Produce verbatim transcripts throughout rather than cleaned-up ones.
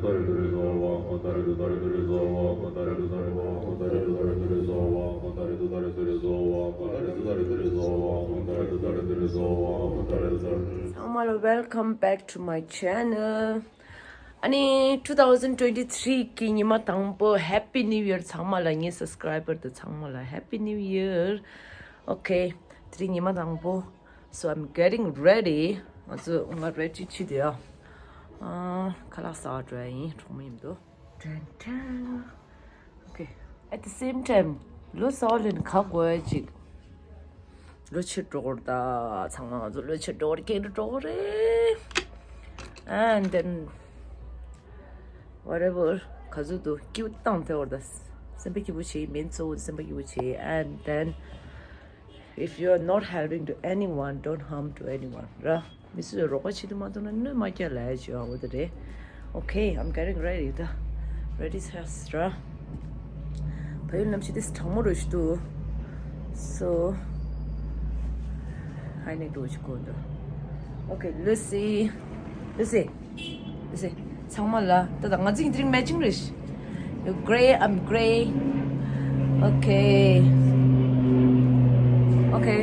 ཚང་མ་ལ། welcome back to my channel. ཨ་ནི་two thousand twenty three གི་ཉི་མ་དང་པོ། Happy New Year ཚང་མ་ལ། ངའི་subscriber དེ་ཚང་མ་ལ་Happy New Year. Okay, དེ་རིང་ཉི་མ་དང་པོ། So I'm getting ready. ང་ཚོ་ང་ready བྱེད་དུས་ཡ། ཨ། ཁ་ལག་ཟ་བར་འགྲོ་ཡ་ཡིན། གྲོགས་མོ་མཉམ་དུ། དྲན་དྲན། Okay. At the same time, ལོ་གསར་ལ་ནི་ག་དགོས་ཅིག་ལོ་ཕྱིར་འགྲོ་གི་རེད་ད། ཚང་མ་ང་ཚོ་ལོ་ཕྱིར་འགྲོ་གི་རེད། སྐྱིད་འགྲོ་གི་རེད། And then whatever ག་ཚོད་འདུག་སྐྱིད་པོ་བཏང་ཐལ་བ་རེད་ད། སེམས་པ་སྐྱིད་པོ་བྱེད། མིང་གཙོ་བོ་སེམས་པ་སྐྱིད་པོ་བྱེད། And then if you are not helping to anyone, don't harm to anyone ར། མི་སུ་ཡང་རོགས་པ་བྱེད་དུ་མ་གཏོང་ན་གནོད་མ་རྒྱག་ལབ་ཡ་ཅིག་ཡོད་རེད་པ། Okay, I'm getting ready ད། Ready ཚར་ར། ཕ་ཡུལ་གནམ་གཤིས་དེ་གྲང་མོ་རུ་ཞིག་འདུག So I need to go འདུག Okay, Lucy. Lucy. Lucy. ཚང་མ་ལ། ད་ད་ང་ཚོ་དེ་རིང་matching རེད། You're gray, I'm gray. Okay. Okay.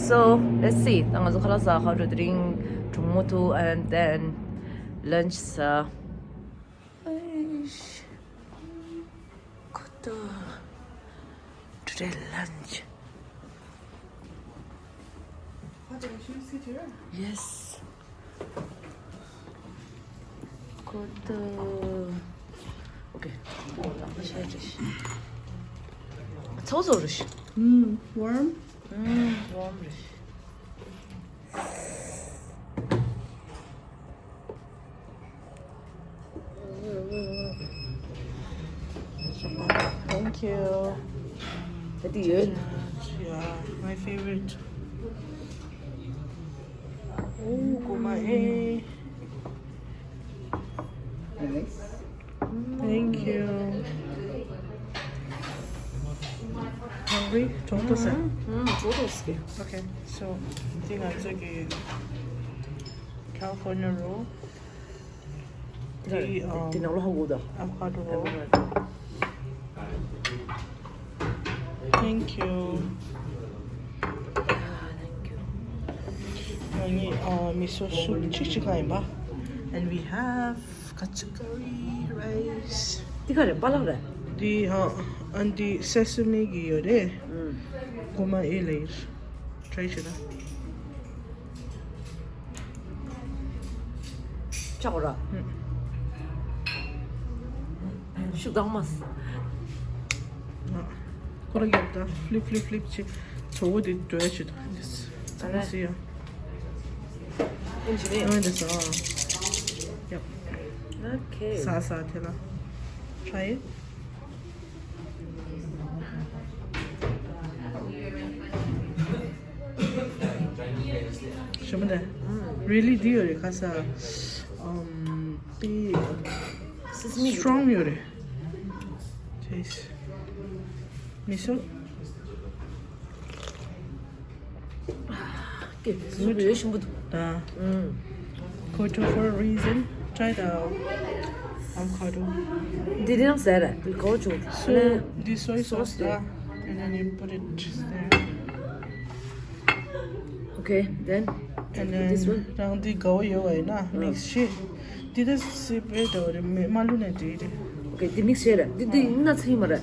So let's see. ད་ང་ཚོ་ཁ་ལག་ཟ། how to drink གྲོགས་མོ་དུ། And then lunch ཟ། ཨེ་ཤ། ཁོ་ཐག Today lunch. Yes. ཁོ་ཐག Okay. ལག་པ་ཤ་རེ། ཚོགས་ཚོགས་རེ། ཨུམ། Warm. ཨུམ། Warm རེ། Thank you. What do you? Yeah, my favorite. Oh, gourmet. Nice. Thank you. Hungry? ཚོགས་ཚོགས་སེ། ཨུམ། ཚོགས་ཚོགས་སེ། Okay, so འདི་ང་ཚོ་གི་California roll. འདི་འདི་ཨམ་ནང་ལ་ཧ་གོ་ད། Avocado roll. Avocado. Thank you. Yeah, thank you. ང་གཉིས་ཨ་miso soup གཅིག་གཅིག་གང་ཡིན་པ། And we have kachukari rice. འདི་ག་རེད། པ་ལག་རེད། འདི་ཨ་ཨ་འདི་sesame གི་ཡོད་རེད། ཨུམ། gourmet ལབ་ཡིན། Try བྱེད་ན། ཆག་ར། ཨུམ། ཤུགས་དང་མ། ཁོ་ར་རྒྱབ་ད། Flip, flip, flip བྱེད། ཚོ་བོ་དེ་འགྲོ་ཡ་བྱེད་དོ། Just ཨ་ལེ། See ya. ཨིན་ཇི་ནི། ཨ་འདི་ཟ། Yep. Okay. ཟ་ཟ་དེ་ལ། Try it. ཞིམ་པོ་འདུག Really འདི་ཡོད་རེད། ཁ་ས། ཨམ། པི། Sesame strong ཡོད་རེད། Taste. Miso. Okay, good. ཡོད་ཤིང་བུ་འདུག་ད། ཨུམ། Gochu for a reason. Try the avocado. འདི་རང་ཟེར་ར། Gochu. So, this soy sauce, sauce དེ། And then you put it there. Okay, then. And then this one. རང་འདི་དགའ་བོ་ཡོད་བ་ཡིན་ན། ཨ། Mix བྱེད། འདི་ད་སི་པེ་ད་རེད། མེ་མ་ལུ་ནས་འདི་རེད། Okay, འདི་mix བྱེད་ར། འདི་འདི་ཡིན་ན་ཚ་ཡིན་མ་ར། ཨོ།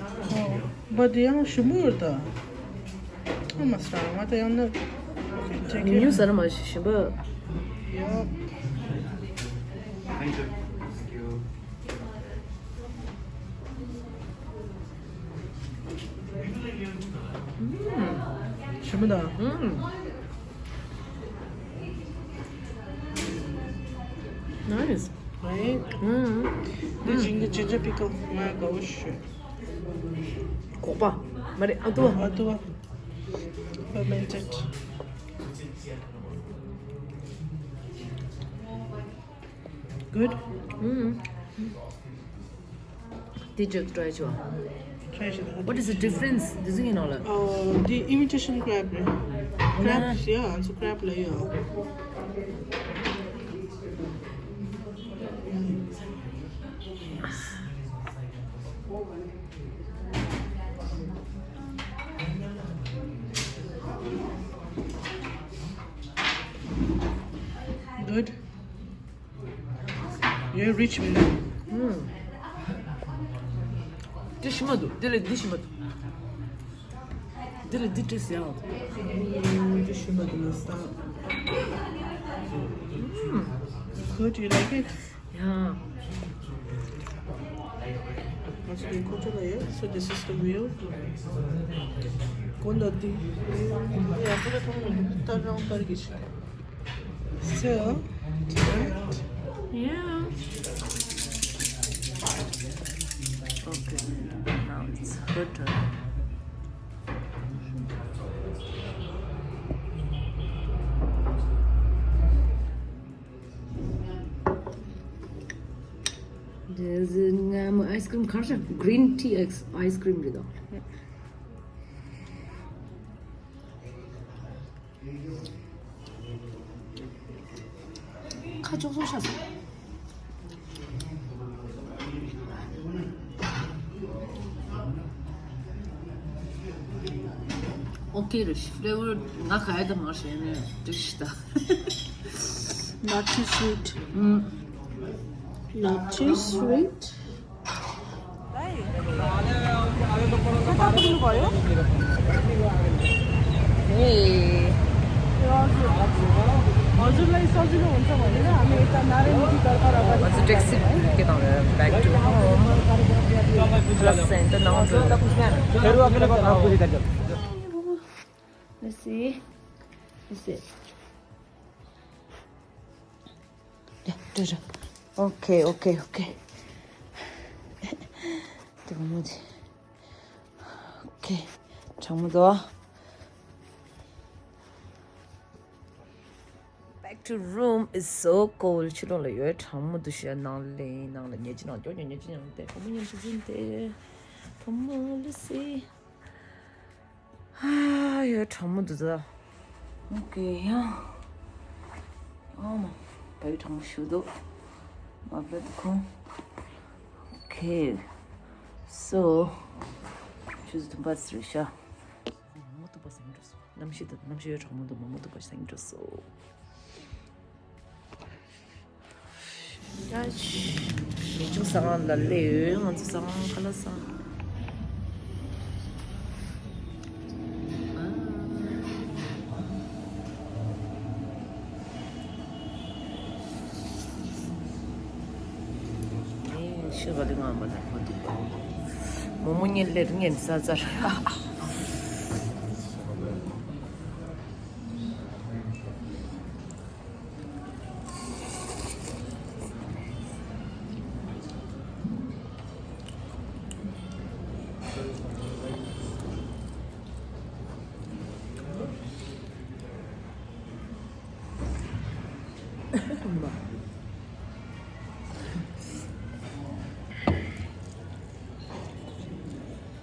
བ་དེ་ཡང་ཞིམ་པོ་ཡོད་ད། ཨ་མ་ས་ང་ད་ཡང་ན། ཉུང་ཉུང་ཟ་ན་མ་ཞིམ་པོ། Yep. Thank you. Thank you. ཞིམ་པོ་ད། ཨུམ། Nice. Right? ཨུམ། འདི་ginger, ginger pickle ང་དགའ་བོ་ཞུ། སྒོག་པ། མ་རེད། ཨ་ཏུ་བ། ཨ་ཏུ་བ། Fermented. Good. ཨུམ། Did you try to? Try to. What is the difference? This is, you know, like, oh, the imitation crab. Crab, yeah, it's a crab layer. རིཆ་མིན་ན། ཨུམ། འདི་ཞིམ་མ་འདུག་འདི་ལས་འདི་ཞིམ་མ་འདུག་འདི་ལས་འདི་བྲིས་ཡང་། འདི་ཞིམ་མ་འདུག་ནི་ས། ཨུམ། Good, you like it? Yeah. That's the coconut, yeah? So this is the real. Coconut. Yeah, put it on. Turn around, turn it. So, yeah. Okay, now it's her turn. There's a, um, ice cream. Green tea ice cream. ཁ་ཅོག་ཅོག་ཤ་སོང་། ཨོ་ཀེ་རེད། ཕི་ལེ་ཝར་ང་ག་ཡ་ད་མར་བྱས་ནས་འགྲིག་ཤི་ད། Not too sweet. ཨུམ། Not too sweet. हजुरलाई सजिलो हुन्छ भनेर हामी यता नारायणकी तर्फ हजुर taxi के त back to home. Plus centre नौ। Let's see. Let's see. Okay, okay, okay. Okay. གྲང་མོ་འདུག Back to room. It's so cold. ཕྱི་ལོགས་ལ་ཡོད། གྲང་མོ་འདུག་ཤ། ནང་ལ་ནང་ལ་ཉལ་གྱི་ནང་ཀྱོག་ཀྱོག་ཉལ་གྱི་ནང་དེ་བུ་མོ་ཉལ་གྱི་འཛིན་དེ་བུ་མོ་ལི་སི། ཧ་ཡོད། གྲང་མོ་འདུག་ད། Okay, yeah. Oh my. ད་ཡོད་གྲང་མོ་ཞུ་འདུག་མ་བར་དུ་ཁོང་། Okay. So. ཆུ་ཚོད་བདུན་པ་ཙམ་རེད་ཤག་མོ་ཐུག་པ་སེང་འགྲོ་སོང་། གནམ་གཤིས་དང་གནམ་གཤིས་ཡོད་གྲང་མོ་འདུག་མོ་མོ་ཐུག་པ་སེང་འགྲོ་སོང་། ཡ་ཆི། མི་ཆུང་ས་ཁང་ལ་སླེབས་ཡོད། ང་ཚོ་ས་ཁང་ཁ་ལག་ཟ། ཤི་བ་ལི་ང་མ་ལ་ཁོ་འདུག་མོ་མོ་ཉིན་ལེར་ངན་ས་ཚར།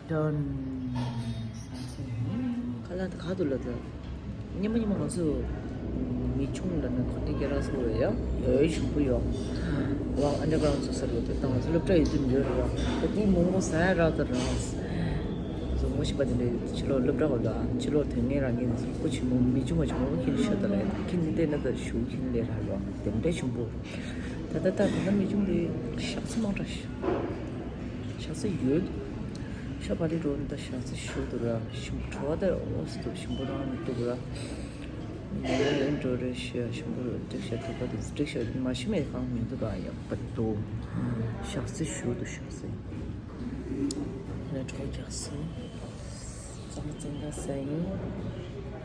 Done. ཁ་ལག་དེ་ག་དུ་ལ་དེ། ཉི་མ་ཉི་མ་ང་ཚོ་མི་ཆུང་ལ་ནི་ཁོ་དེ་སྐད་རག་སོང་བས་ཡ། ཡོད་ཞུ་གི་ཡོད། ཝ་ཨན་ཌར་གྷ་རའུན་ཌ་སོ་སར་ཡོད་དེ་དང་ང་ཚོ་སློབ་གྲྭ་ཡོད་དུས་འདིར་ཡོད། ད་དེའི་མོག་མོག་ཟ་ཡ་རག་དེ་རང་། ང་ཚོ་ངོ་ཤེས་པ་དེ་འདྲའི་ཕྱི་ལོགས་སློབ་གྲྭ་བ་ལ་ཕྱི་ལོགས་དོན་གཉེར་རག་མཁན་དེ་ཚོ་ཁོ་ཆུ་མོ་མི་ཆུང་བ་ཆུང་བ་ཁྱེད་ཤོད་དེ་ལ་ཁྱེད་ནི་བལྟས་ན་ད་ཞུ་ཁྱེད་ལས་རག་ཡོད་དེ་འདྲའི་ཆུང་བོ། ད་ད་ད་ད་ད་མི་ཆུང་དེ་ཞག་ཚི་མང་དྲགས་ཞག་ཚི་ཡོད། ཤ་བ་ལི་རོ་འདི་ཞག་ཚི་ཞུ་འདུག་ར་ཞིམ་པོ་བྲོ་བ་དེ་འོ་སི་འདུག་ཞིམ་པོ་རང་མི་འདུག་ར། ཡིན་འགྲོ་རེ་ཞུ་ཞིམ་པོ་འགྲིག་ཤ་ཐུབ་པ་དེ་འགྲིག་ཤ་མ་ཞིམ་མེད་གང་མི་འདུག་ག་ཡག་པ་འདུག་ཞག་ཚི་ཞུ་འདུག་ཞག་ཚི། ཡིན་ན་བྲོ་རྒྱག་སོང་། གཙང་གཙང་ད་ཟ་ཡིན།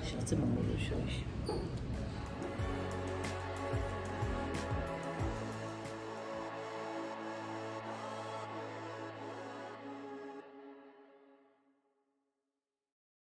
ཞག་ཚི་མང་པོ་འདུག་ཞུ་ཞིམ།